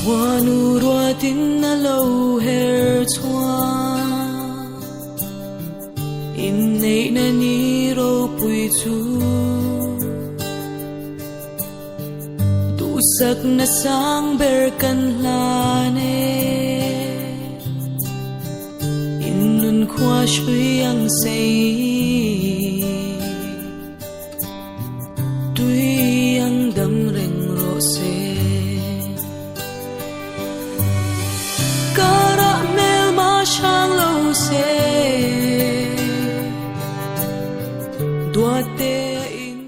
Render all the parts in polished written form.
Khuanu ruatin a lo her chhuak, inneihna ni ropui chu. Duhsakna sang ber kan hlan e, in nun khua hrui ang sei. Tui ang dam reng rawh se. Karah hmelma hrang lo se. Duate a in.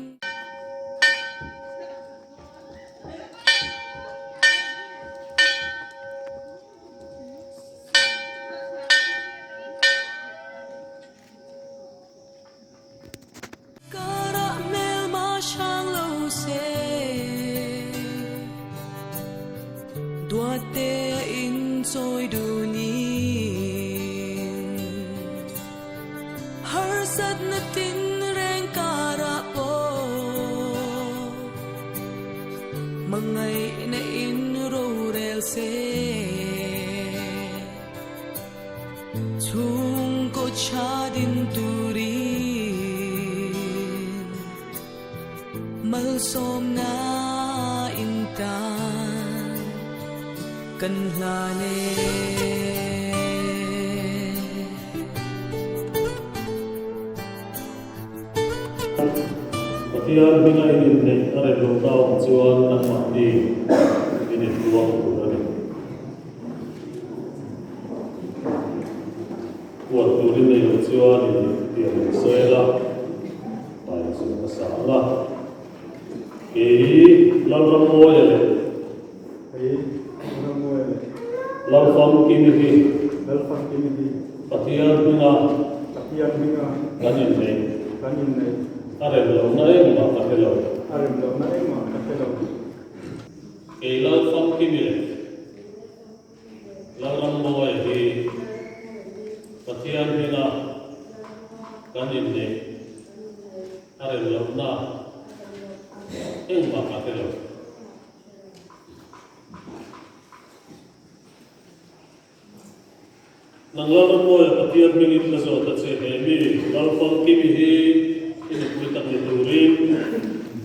Karah hmelma hrang lo se. Duate a in chawi dunin. Harsatna tin reng karah pawh hmangaihna in rorel se. Chhungkaw tha din turin malsawmna in tan kan hlan e. Pathian hminga in inneih a rem loh ta awm chuan nangmahni in inpuang tur a ni. Huat turin nei lo chuan in tiang in sawi la, pai chu a sa ang a. Kei Lalrammawia leh Lalfamkimi hi Pathian hminga kan inneih a rem lohna engmah ka hre lo. Kei Lalfamkimi leh Lalrammawia hi Pathian hminga kan inneih a rem lohna engmah ka hre lo. Nang Lalrammawia Pathian hmingin ka zawt a che, he mi Lalfamkimi hi i nupui tak ni turin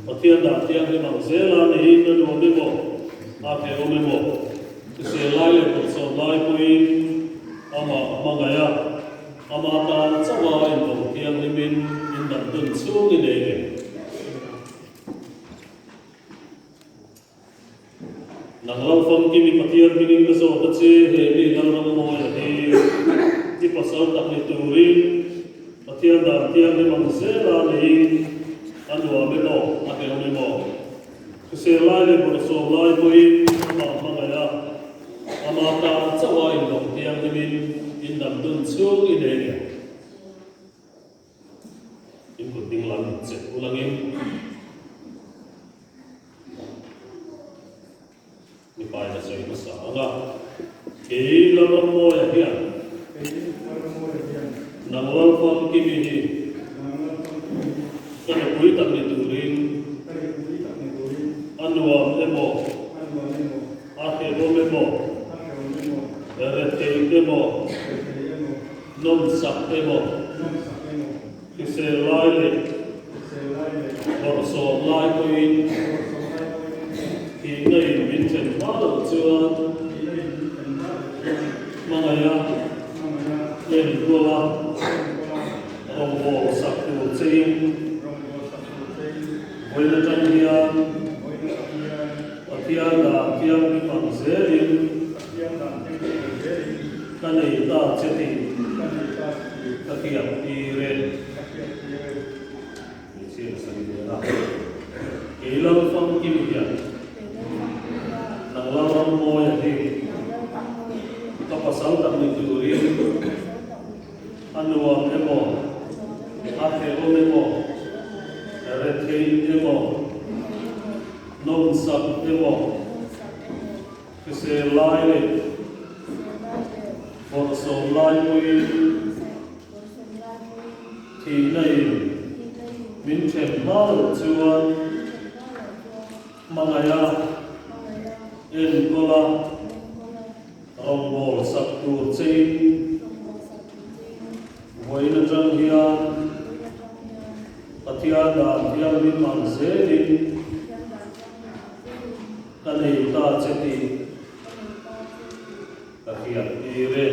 Pathian dah thianghlim ang zela niin a nuam emaw, a hrehawm emaw, hrisel lai leh bawlhsawm lai pawhin amah a hmangaih a, ama tan chauha a inbawm thianghlimin indam dun chhung i nei reng. Nang Lalfamkim i Pathian hmingin ka zawt a che, he mi Lalrammawia hi i pasal tak ni turin Pathian dan thianghlim ang zela neiin a nuam emaw a hleuh emaw hrisel lai leh bawlhsawm lai pawhin amah hmangaih a, ama tan chauh a inbawm thianghlimin indam dun chhung i nei reng. In kut ding lam che ulangin. Mipain a sawi hmasa ang a, Kei Lalrammawia hian nang Lalfamkimi hi ka nupui tak ni turin a nuam emaw, a hrehawm emaw, rethei emaw, nawmsak emaw, Hrisel lai leh bawrhsawm lai pawhin thihna in min then hma loh chuan hmangaiha enkawla rawngbawl sak tur chein vawiin atang hian Pathian dan thianghlim ang zelin ka nei ta che tih Ka tiang tir e. Hmeichhia in sawi ve a. Kei Lalfamkim hian nang Lalrammawia hi ka pasal tak ni turin a nuam emaw, a hrehawm emaw, rethei emaw, nawmsak emaw, Hrisel lai leh bawrhsawm lai pawhin thihna in min then hma loh chuan hmangaiha enkawl a. Rawngbawl sak tur chein vawiin atang hian Pathian dan thianghlim ang zelin ka nei ta che tih ka hriat tir e.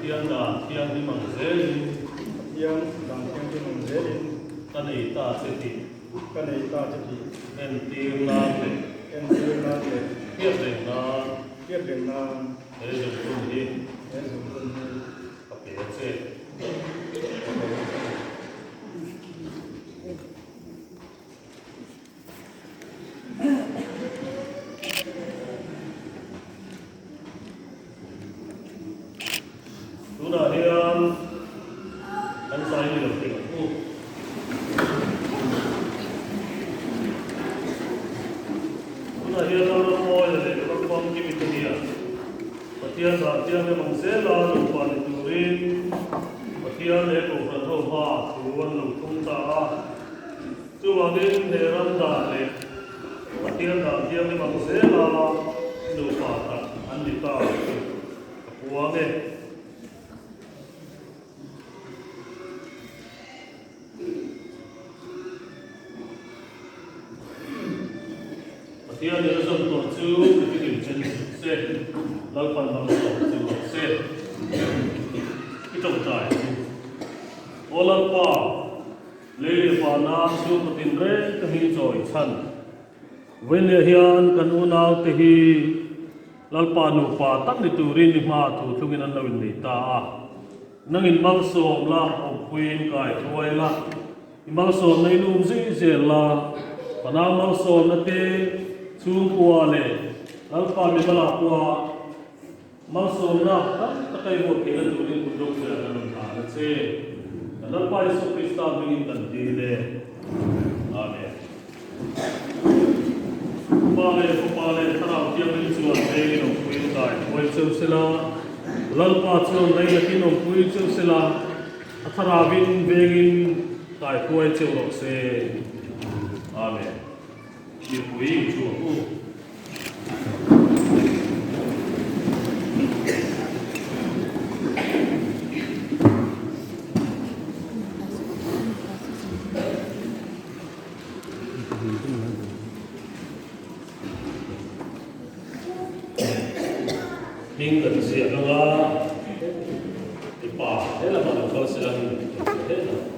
Pathian dan thianghlim ang zelin. Pathian dan thianghlim ang zelin. Ka nei ta che tih. Ka nei ta che tih. Entir nan leh. Entir nan leh. Hriat reng nan. Hriat reng nan. He zungphun hi He zungphun hi ka pe a che. Ka pe a che. Tunah hian kan zai ni lo tih ang u. Tunah hian Lalrammawia leh Lalfamkimi te hian Pathian dah thianghlim ang zela nupa ni turin Pathian leh Kohhran ho hma thu an lo thung ta a. Chuvangin he ram dan leh Pathian dah thianghlim ang zela nupa tak an ni ta tih ka puang e. Pathian in a zawm tawh chu mipui chen suh se, Lalpan hmang sawm chu rawh se. I tawngtai chu. Aw Lalpa, lei leh vana chhungkaw tinreng te hi chawi chhan. Vawiinleh hian kan unaute hi Lalpa nupa tak ni turin i hma thu thlungin an lo innei ta a. Nangin malsawm la, awmpuiin kai thuai la, i malsawmna in um zui zel la, Fanau malsawmna te chhungkua leh Lalpa mimala pawha malsawmna tam taka i hmuh theihna turin kut ropui ah kan rawn hlan a che. Kan Lalpa Isua Krista hmingin kan dil e. Amen. Pa leh Fapa leh Thlarau Thianghlim chuan vengin awmpui kai thuai cheu sela, Lalpa chuan leilatin awmpui cheu sela, a Thlaravin vengin kai thuai cheu rawh se. Amen. Mipui inchhuah u. Hming kan ziak anga mipa he lamah lo kal sela hmeichhia he lamah.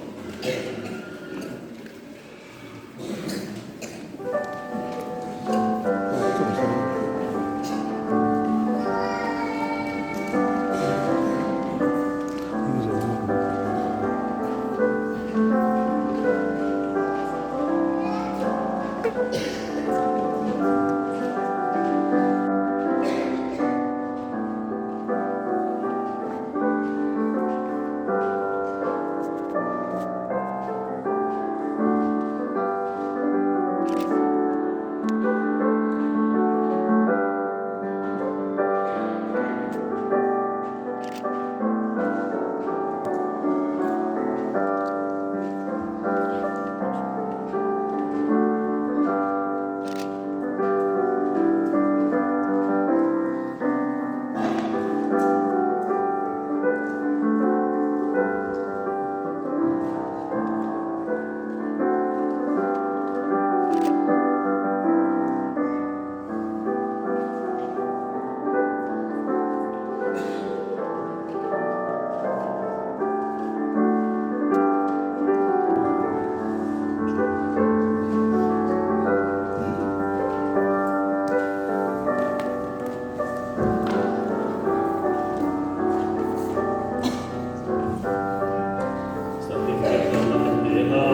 Certificate lam la kan deng a,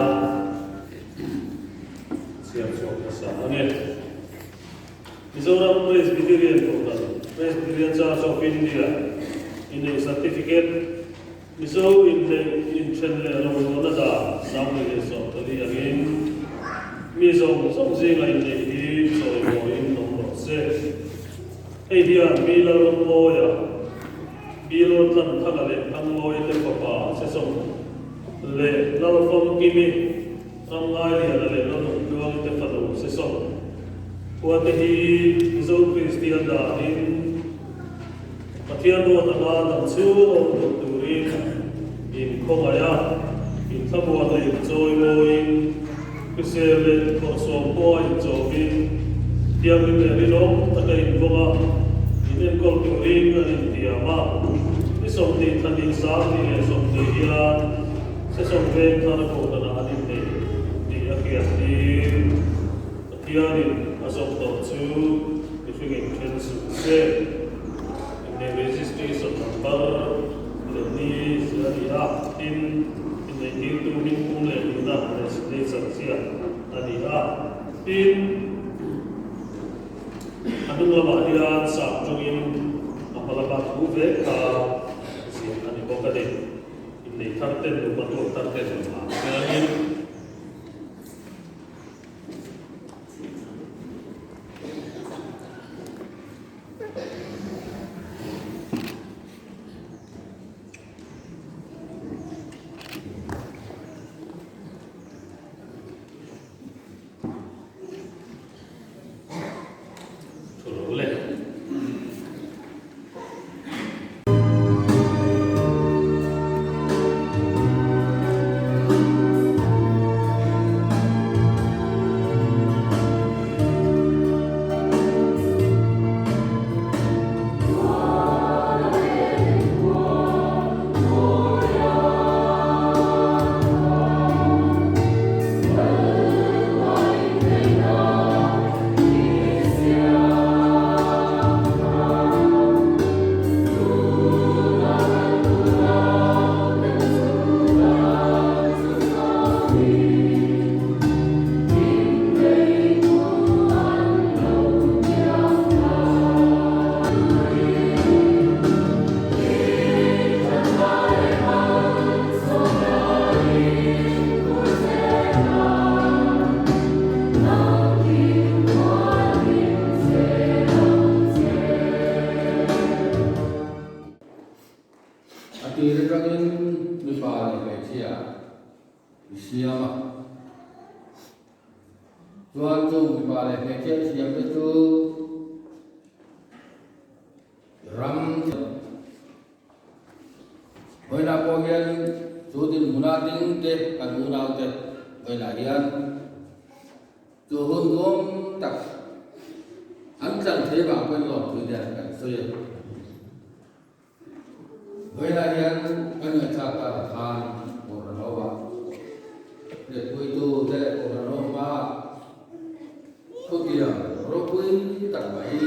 chhiar chhuak hmasa a ni. Mizoram Presbyterian Kohhran, Presbyterian Church of India, inneih certificate, Mizo inneih inthen leh roruahna dan 2024 angin mi zawng zawng zinga inneih hi. chawimawiin awm rawh se. Hei hian Mi Lalrammawia, Pi Lawtlanthanga leh Thangmawii te fapa Sesawm leh Lalfamkimi, Ramngailiana leh Lalnungtluangi te fanu Sesawm khua te hi Mizo Kristian danin Pathian ruat anga dam chhung awm duh turin inkhawngaih a, inthlamuan leh inchawimawiin, hrisel leh khawhsawm pawha inchawmin, thianghlim leh rinawm taka invawng a, inenkawl turin an intiam a. Ni 20 thla ni 120 hian Sesawm veng thar a kohhranah an innei tih a hriat tir. Pathianin a zawm tawh chu mihringin then suh se. Inneih registration number leh ni zir a ni a, tin, inneih tirtu hmingpum leh nihna leh signature ziak a ni a. Tin, a hnung lamah hian sap tawngin a hma lama thu vek kha ziak a ni bawk a ni. Inneih thar ten nupa tuak thar ten ah hianin. Thu lo le. A tir atangin mipa leh hmeichhia i siam a, chuan chung mipa leh hmeichhia i siam te chu ram Vawiinah pawh hian chu dinhmuna ding te kan unaute vawiinah hian chu hun nuam tak an tlan thei vang pawhin lawmthui te kan sawi a. Vawiinah hian kan ngaihthlak tak ah khan Kohhran ho ah hriatpuitu te leh Kohhran ho hma thutiang ropui tak mai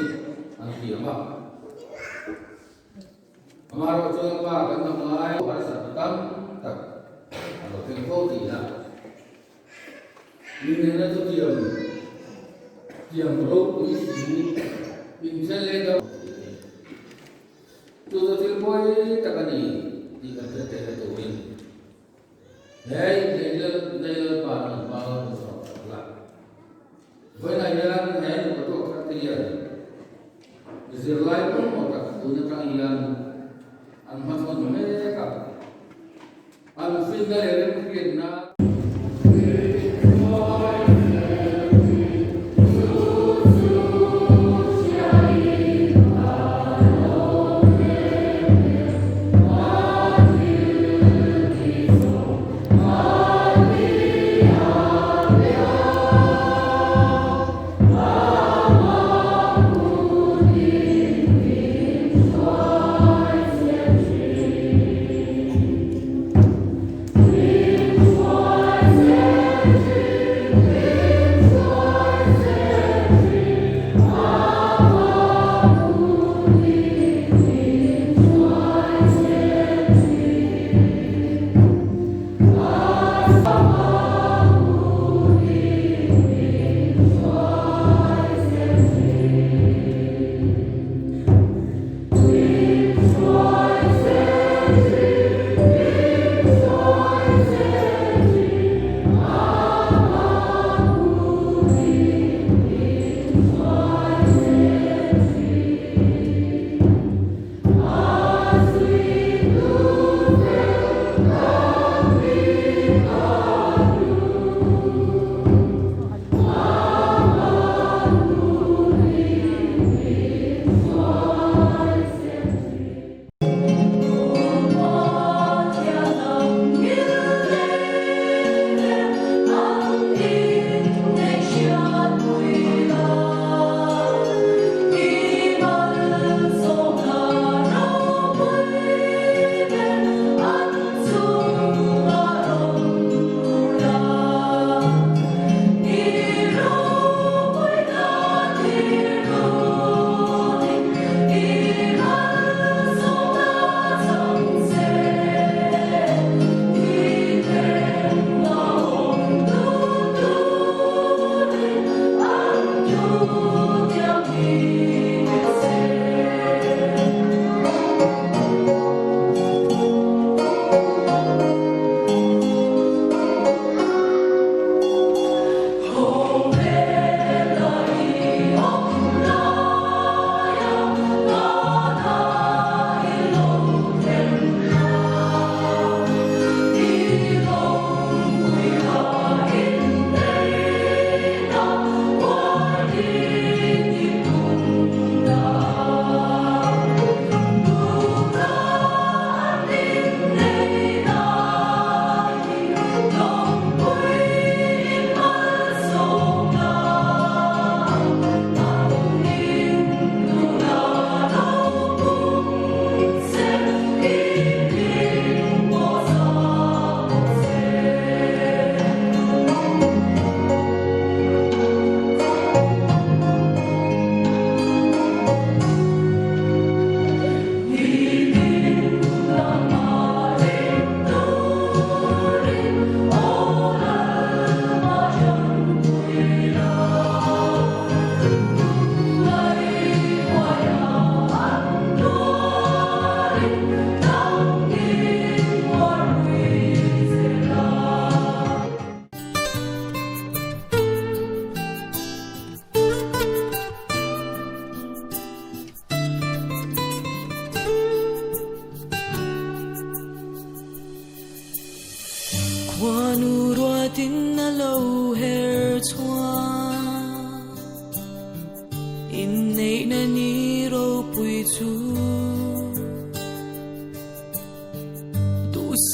an thiam a. Amaherawh chu Lalpa kan dam lai harsatna tam tak a lo thleng fo tih a, inneihna chu tiam tiam ropui si inthlen leh dam chu chu thil pawi tak a ni tih kan hriat theihna turin he inneihna nei Lalpa nen hma lo hmu chhuak tak la. Vawiinah hian he nupa tuak thar te hian zirlai pawimawh tak tun atang hian an hmachhawn mek a, an finna leh remhriatna.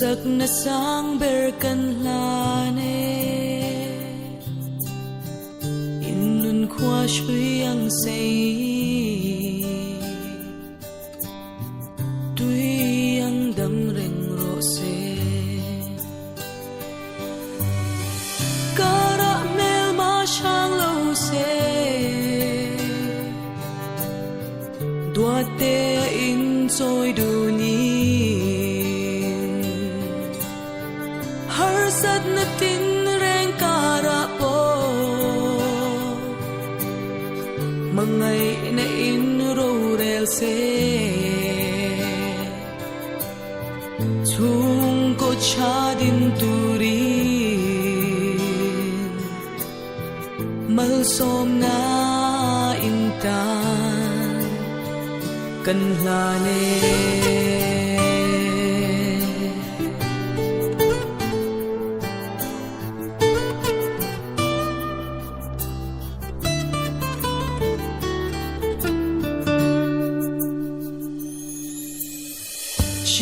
Duhsakna sang ber kan hlan e. In nun khua hrui ang sei. Tui ang dam reng rawh se. Karah hmelma hrang lo se. Duatte a in chawi dunin. Harsatna tin reng karah pawh hmangaihna in rorel se. Chhungkaw tha din turin malsawmna in tan kan hlan e.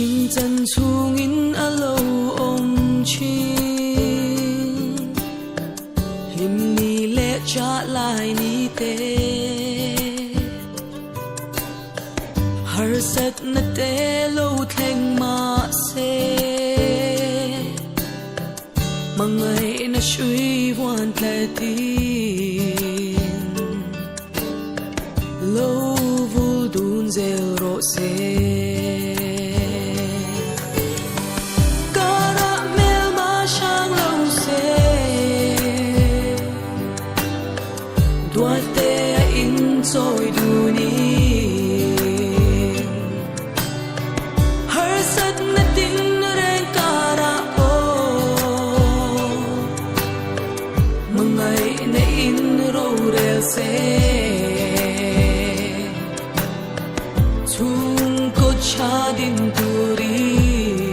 Hringchan chhungin a lo awm thin. Hlimni leh chah lai ni te. Harsatna te lo thleng mahse. Hmangaihna hrui vuan tlatin. Lo vul dun zel rawh se. Karah hmelma hrang lo se. Dualte a in chawi dunin. Harsatna tin reng karah pawh. Hmangaihna in rorel se. Chhungkaw tha din turin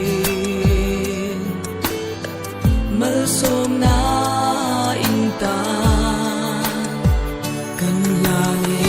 malsawmna in tan kan hlan e.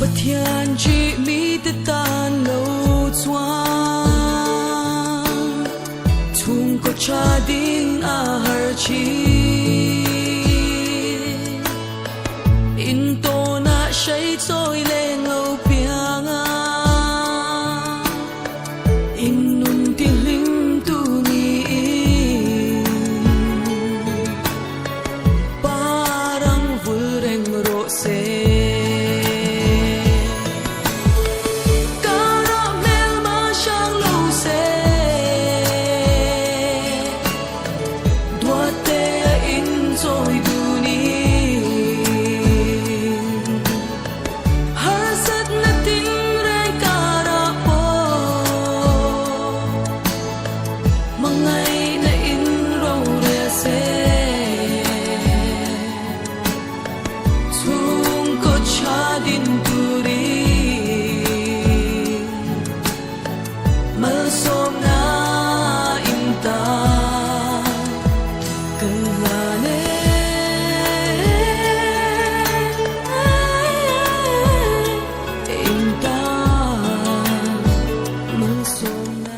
Pathian chi mite tan lo chuan chhungkaw tha ding a har thin. In tawnah hrai chawi leng lo piang a. In nun ti hlim tu niin parang vul reng rawh se. Karah hmelma hrang lo se. Duatte a in chawi dunin. Harsatna tin reng karah pawh hmangaihna in rorel se. Chhungkaw tha din turin malsawmna in tan kan hlan e. In tan malsawmna.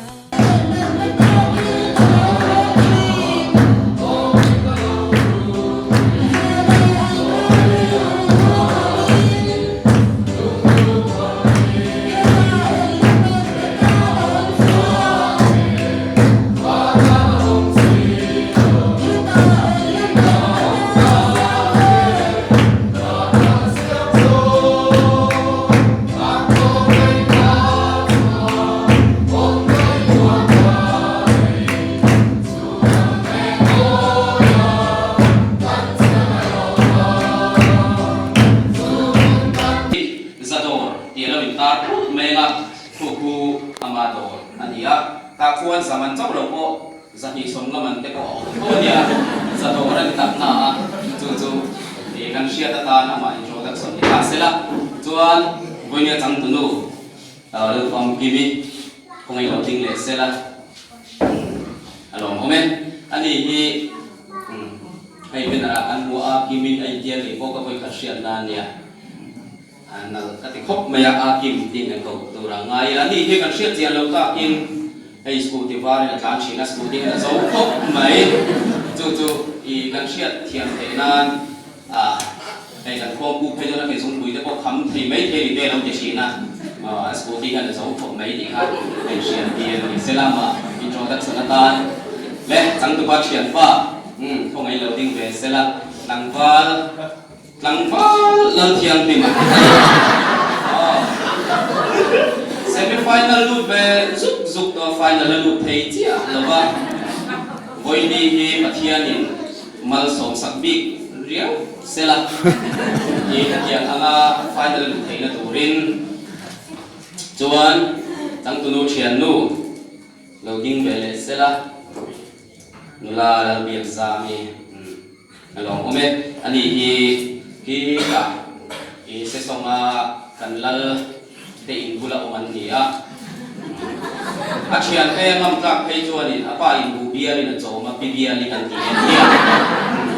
Zadawr tih a lo intar put mai ang a, khu khu ama dawr a ni a, tah khuan zaman chauh lo pawh 220 man te pawh a awm tho a nia, zadawr a ni tak na a, chu chu kan hriat atan amah intro. introduction ni ta sela. Chuan vawinia changtunu Lalfamkimi khawngaih lo ding leh sela a lawmawm e. Ani hi hei banner ah kan hmu a, Kimin a intial tih pawh ka vawikhat hriatna a nia. Nalh ka ti khawp mai a, a Kim tiin kan koh tur a ngai ila. Ani hi kan hriat chian lo takin hei scooty varin a tlan thin a, scooty hian a zo khawp mai. Chu chu i kan hriat thiam theih nan A, hei kan khuangpu phei dawn a, kei zungpui te pawh kham thei mai thei ni te lo ti thin a, a scooty hian a zo khawp mai tih kha hei hriat tir a ni. Selama introduction atan le changtupa thianpa umm khawngaih lo ding ve sela tlangval tlangval Lalthianghlim a ti thei aw semi final lut ve zuk zuk tawh final a lut thei chiah lova vawiini hi Pathianin Malsawmsak bik riau sela i hetiang anga final luh theihna turin chuan changtunu thiannu lo ding ve leh sela nula Lalbiak Zami a lawmawm e. Ani hi hi tah i Sesawnga kan lal te in bula awm an ni a. A thiante ngam tlak phei chuanin a pa in buh bialin a chawm a, pi biali kan tih en hian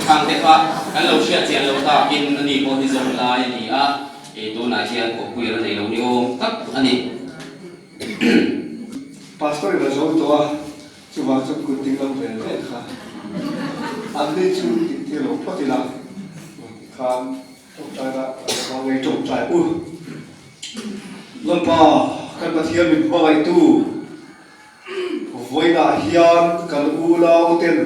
chhangte kha kan lo hriat chian lo takin ani pawh hi zawng lai a ni a, ih tunah hian kawppuir a nei lo ni awm tak a ni. Pastor in a zo tawh a, chuvang chuan kut ding lo ve ve kha an ni chu tih tir lo phawt ila tikhan Tawngtaina kan hmang ngei tawngtai u. Lalpa kan Pathian min hmangaihtu vawiinah hian kan unau ten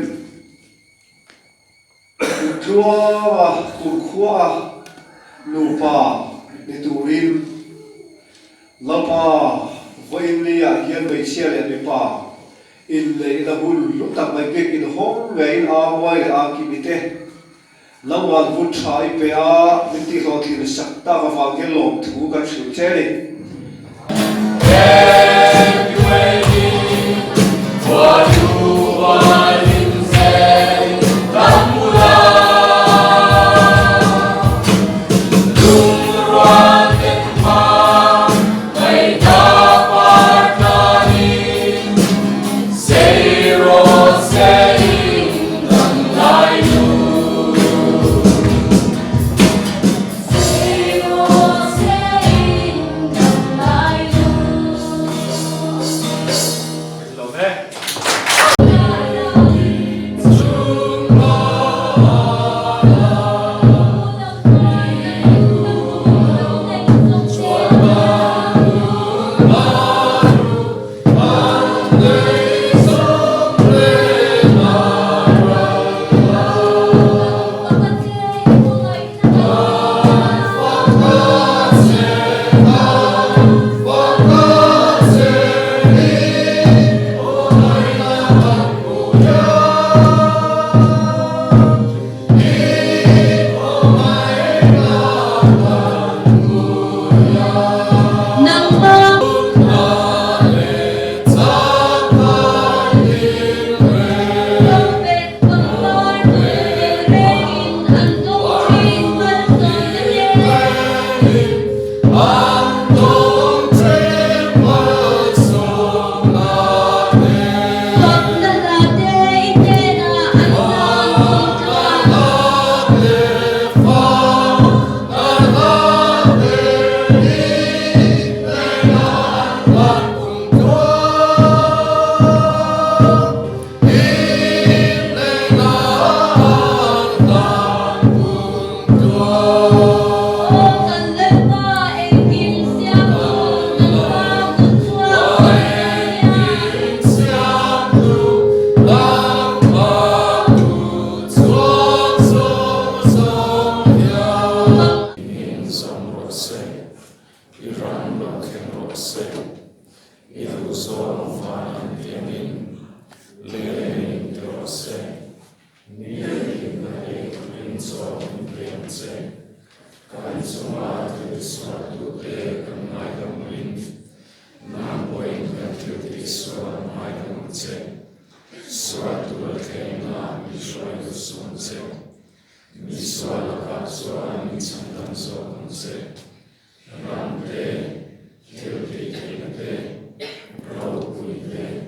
tluanga kumkhua a nupa ni turin Lalpa vawiin ni ah hian hmeichhia leh mipa inneihna hun hlu tak mai bik inhawng ngeiin aa muai leh aa kimi te Lalwan hun tha i pe a, min tihhlawhtlin sak tak avang hian lawmthu kan hrilh che a ni. Misual lakah chuan min chhandam zawk ang che. Ram te, thil tih theihna te, ropui te.